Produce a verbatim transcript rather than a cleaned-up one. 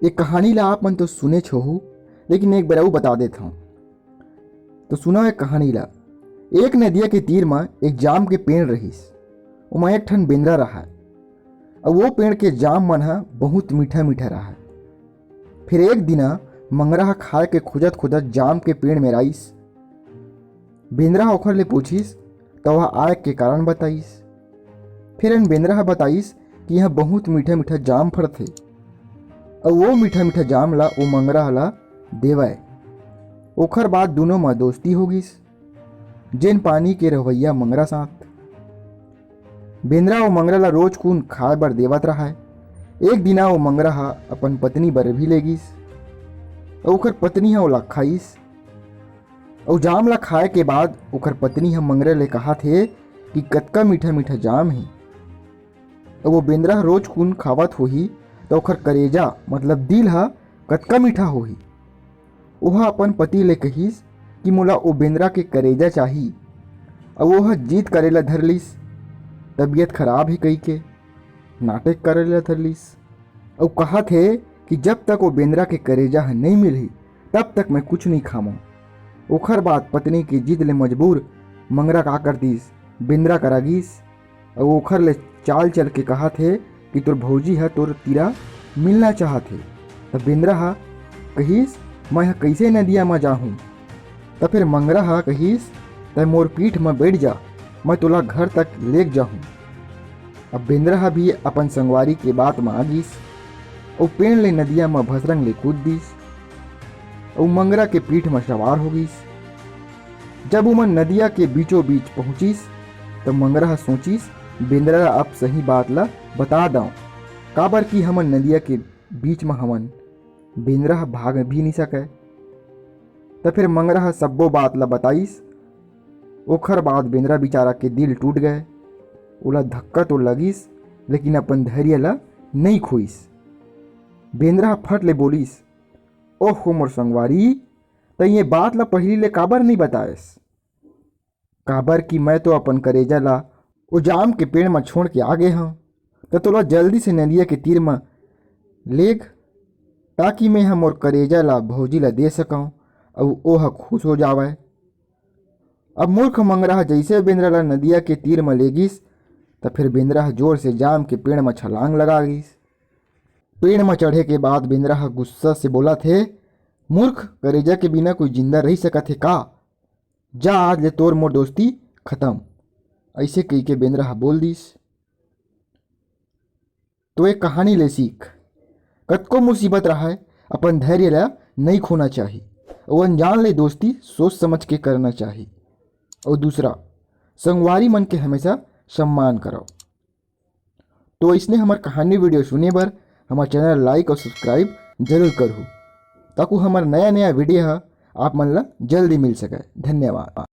ये कहानी ला आप मन तो सुनेच होहू, लेकिन एक बार अउ बता देत हौं। तो सुनव ये कहानी ला। एक नदिया के तीर म एक जाम के पेड़ रहिस। ओमा एक ठन बेंदरा रहय। अउ वो पेड़ के जाम मन ह बहुत मीठा-मीठा रहय। फिर एक दिना मंगरा ह खाए के खोजत-खोजत जाम के पेड़ मेर आइस। बेंदरा ह ओखर ले पूछिस, त ओह आए के कारण बताइस। फिर एन बेंदरा ह बताइस कि इहाँ बहुत मीठा-मीठा जाम फरथे। अउ वो मीठा-मीठा जाम ला वो मंगरा ला देवय। ओखर बाद दूनों म दोस्ती हो गिस, जेन पानी के रहवइया मंगरा साथ। बेंदरा वो मंगरा ला रोज कुन खाए बर देवत रहय। एक दिना वो मंगरा ह अपन पत्नी बर भी ले गिस। अउ ओखर पत्नी ह ओला खाइस। अउ जाम ला खाए के बाद ओखर पत्नी ह मंगरा ले कहत हे कि कतका मीठा-मीठा जाम हे। अउ वो बेंदरा ह रोज कुन खावत होही, त ओखर करेजा, मतलब दिल ह कतका मीठा होही। ओह अपन पति ले कहिस कि मोला ओ बेंदरा के करेजा चाही। अउ ओह जिद करे ला धर लिस, तबीयत खराब हे कहिके नाटक करे ला धर लिस। अउ कहत हे कि जब तक ओ बेंदरा के करेजा ह नइ मिलही, तब तक मैं कुछ नइ खावंव। ओखर बाद पत्नी के जिद ले मजबूर मंगरा का कर दिस, बेंदरा करा गिस। अउ ओखर ले चाल चल के कहत हे कि तोर भौजी ह तोर तीरा मिलना चाहत हे। त बेंदरा ह कहिस, "मैं ह कइसे नदिया म जाहूं?" त फिर मंगरा ह कहिस, "तैं मोर पीठ म बइठ जा, मैं तोला घर तक लेग जाहूं।" अब बेंदरा ह भी अपन संगवारी के बात म आ गिस। अउ पेड़ ले नदिया म भसरंग ले कूद दिस। अउ मंगरा के पीठ म सवार हो गिस। जब उमन नदिया के बीचों बीच पहुंचिस, त मंगरा ह सोचिस, "बेंदरा ला अब सही बात ला बता दंव, काबर कि हमन नदिया के बीच म हवन।" बेंदरा ह भाग भी नइ सकय। त फिर मंगरा ह सब्बो बात ला बताइस। ओखर बाद बेंदरा बिचारा के दिल टूट गय। ओला धक्का तो लगिस, लेकिन अपन धैर्य ला नइ खोइस। बेंदरा ह फट ले बोलिस, "ओहो मोर संगवारी, तैं ये बात ला पहिली ले काबर नइ बतायस?" "काबर कि मैं तो अपन करेजा ला ओ जाम के पेड़ म छोड़ के आ गे हंव, त तोला जल्दी से नदिया के तीर म लेग, ताकि मैं ह मोर करेजा ला भौजी ला दे सकंव, अउ ओ ह खुश हो जावय।" अब मूर्ख मंगरा ह जइसे बेंदरा ला नदिया के तीर म लेगिस, त फिर बेंदरा ह जोर से जाम के पेड़ म छलांग लगा गिस। पेड़ म चढ़े के बाद बेंदरा ह गुस्सा से बोलत हे, "मूर्ख, करेजा के बिना कोई जिंदा रहि सकत हे का? जा, आज ले तोर मोर दोस्ती खतम।" अइसे कहिके बेंदरा ह बोल दिस। तो ए कहानी ले सीख, कतको मुसीबत रहय, अपन धैर्य ला नइ खोना चाही। अउ अनजान ले दोस्ती सोच समझ के करना चाही। अउ दूसरा, संगवारी मन के हमेशा सम्मान करव। तो अइसने हमर कहानी video सुने बर हमर channel like अउ subscribe जरूर करहू, ताकि हमर नया-नया video ह आप मन ला जल्दी मिल सकय। धन्यवाद।